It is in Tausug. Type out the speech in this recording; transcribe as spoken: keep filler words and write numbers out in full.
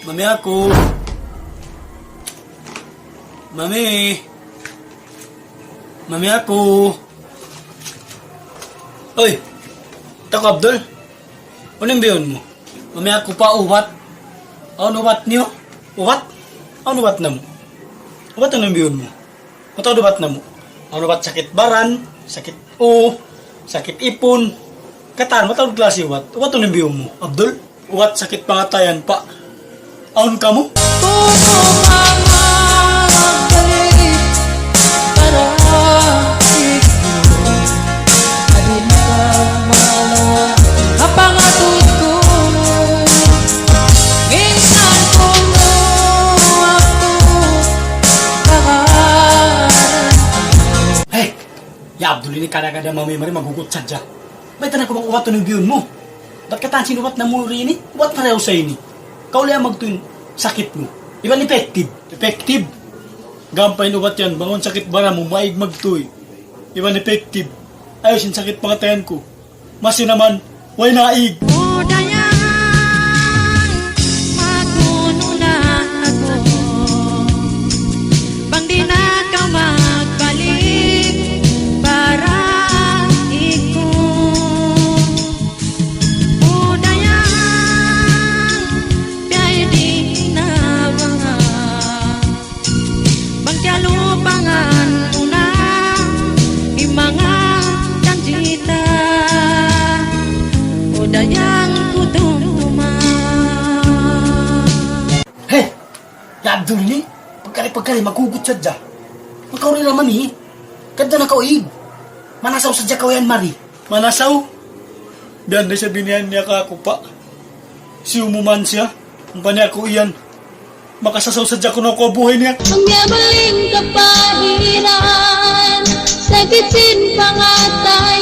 Mami aku. Mami. Mami aku. Uy, Tangku Abdul. Unu in biyun mu? Mami aku pa ubat. Awn ubat niyu? Ubat? Awn ubat namu'? Ubat unu in biyun mu? Mataud ubat namu'. Awn ubat sakit baran, sakit ū, sakit ipun. Katan, mataud klasi ubat. Ubat unu in biyun mu, Abdul? Ubat sakit pangatayan pa. Awn kamu? Hey! Ya Abdul, ini kada-kada mami mari maghugut sadja. Bayta' na aku bang ubat unu in biyun mu. Bat katan sin ubat namu' ini, ubat na raw sa ini. Kaw liya magtuy in sakit mu. Iban effective. Effective. Gampay in ubat yan, bang awn sakit baran mu, maig magtuy. Iban effective. Ayus in sakit pangatayan ku. Masi naman, way naig. O dayang, magunu na aku, bang di na kaw magbalik para iku. O dayang, biyay di na ba bang tiyalupangan mu na in manga janji' ta. O dayang ku tumtuma. Hey! Ya Abdul ini, pagkari-pagkari maghugut sadja. Makaw ri laman eh. Kadda na kaw ig. Manasaw sadja kaw yan mari. Manasaw? Biya' da isab in yan niya kāku' pa. Siyu mu man siya. Ampa niya aku iyan. Makasasaw sadja kunu' aku ha buhay niya. Ang yabaling kapahiran, sakit sin pangatay.